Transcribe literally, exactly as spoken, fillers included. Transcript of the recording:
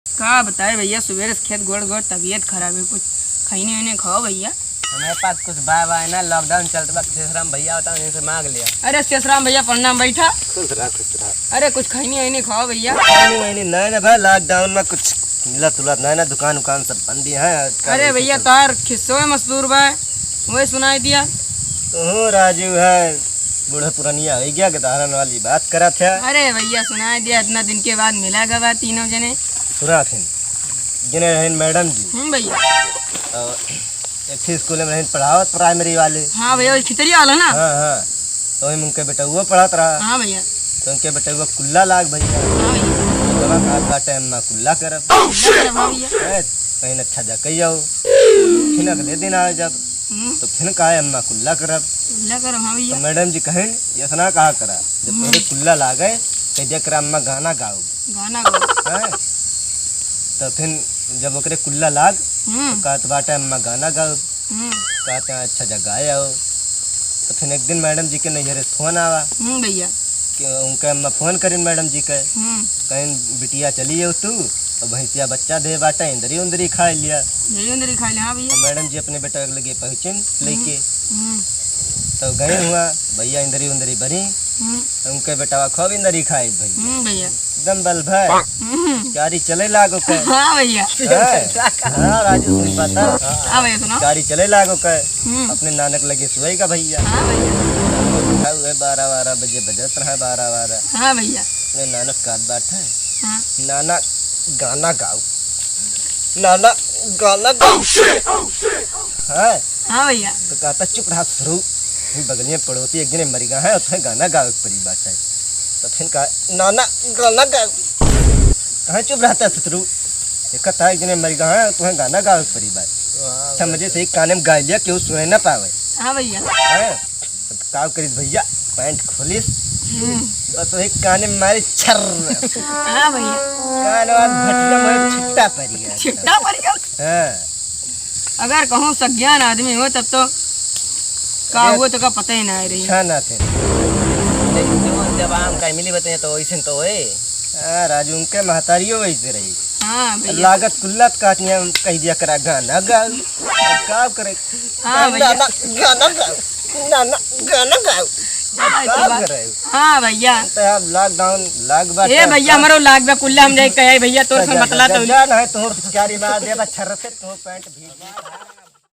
का बताए भइया, सुबेरे से खेत गोड़ गोड़ तबियत खराब है, कुछ खैनी वैनी खाओ भइया। हमरे पास कुछ बाय बाय ना, lockdown चलत बा, शेषराम भइया होता उनसे मांग लिया। अरे शेषराम भइया प्रणाम, बैठा। खुश रहा, खुश रहा। अरे कुछ खैनी वैनी खाओ भइया। खैनी वैनी नहीं ना भाई, lockdown में कुछ मिलत उलत नहीं ना, दुकान उकान सब बंद ही है आजकल। अरे भइया तार खिस्सो में मशहूर बा, वही सुनाई दिया। तू राजू है, बूढ़ा पुरनिया हो गया, गदहरन वाली बात करत है। अरे भइया सुनाई दिया, इतना दिन के बाद मिला गवा तीनों जने। सुना फिन, जने रहन मैडम जी। हम्म भइया। और एक ठे स्कूल में रहन पढ़ावत, प्राइमरी वाले। हाँ भइया, वही खितरिया वाला ना? हाँ, हाँ। तो वही उनके बेटउआ पढ़त रहा। हाँ भइया। तो उनके बेटउआ कुल्ला लाग भइया। हाँ भइया। तो का बाटे अम्मा कुल्ला करब। कुल्ला करब, हाँ भइया। हैं, कहीं अच्छा जा कही जाओ। फिर अगले दिन आए जब, हम्म। तो फिर कहा अम्मा कुल्ला करब। कुल्ला करब, हाँ भइया। तो मैडम जी कहें, "ऐसा ना कहा करा, जब हम्म। तोरे कुल्ला लागे, कह दिया करा अम्मा गाना गाओ।" गाना गाओ। हैं? तो फिर जब ओकरे कुल्ला लाग, हम्म। तो कहत बाटे, "अम्मा गाना गाओ।" हम्म। कहते हैं, "अच्छा जा गाए आओ।" तो फिर एक दिन मैडम जी के नैहरे से फोन आवा हम्म भइया। कि उनके अम्मा फोन करिन मैडम जी के, हम्म। कहिन, "बिटिया चली आओ तू, और भैंसिया बच्चा दे बाटे, इंदरी उंदरी खाए लिया।" इंदरी उंदरी खाए लिया, हाँ भइया। तो मैडम जी अपने बेटा के लगे पहुँचिन लेके। हम्म। तो गए हुआ, भइया इंदरी उंदरी बरी, हम्म। उनके बेटवा खूब इंदरी खाए भइया। हम्म भइया। एकदम बल भर। हम्म। कारी चले लागो के। हाँ भइया। हाँ। हाँ, राजू सुन पाता। हाँ भइया, सुनाओ। कारी चले लागो के। हम्म। अपने नानक लगे सोएगा भइया। हाँ भइया। उठा हुए बारह बारह बजे बजत रहा, बारह बारह। हाँ भइया। अपने नानक का बात है। हाँ। नाना गाना गाओ। नाना गाना गाओ। हाँ। हाँ भइया। तो कहता, "चुप रहा ससुरू, बगलिया पड़ोसी एक जने मरिगा है, उसमें गाना गावे के परी बात है।" तो फिर कहा, "नाना गाना गाओ।" कहाँ चुप रहता ससुरू? एक था एक जने मरिगा है, तुम्हें गाना गावे के परी बात। वाह, समझे से एक काने में गा लिया, केहू सुने ना पावे। हाँ भइया। हैं? अब का करिस भइया, पैंट खोलिस, हम्म। बस वही काने में मारे छर। हाँ भइया। कान वान भटका में छिट्टा पड़ गया। छिट्टा पड़ गया? हाँ। अगर कहूँ सज्ञान आदमी हो तब तो का अरे हुआ तो का पता ही ना रही। अच्छा ना थे। लेकिन जो जब आम का मिली बताए तो वैसे तो होए। हाँ, राजू उनके महतारियों वैसे रही। हाँ भइया। लागत कुल्लत काटिया कह दिया करा गाना गाओ। अब का करे? हाँ भइया। गाना, गाना गाओ। नाना, गाना गाओ। हाँ, का तो बात करे? हाँ भइया। तो अब lockdown लाग बा ए तो भइया, का? हमारो लाग बा कुल्ला, हम जाए कहे भइया तोर से जा, बतला जा, तो जा, ना है तोर पिचकारी मार दे बा छर्र से तो पैंट भीग गई।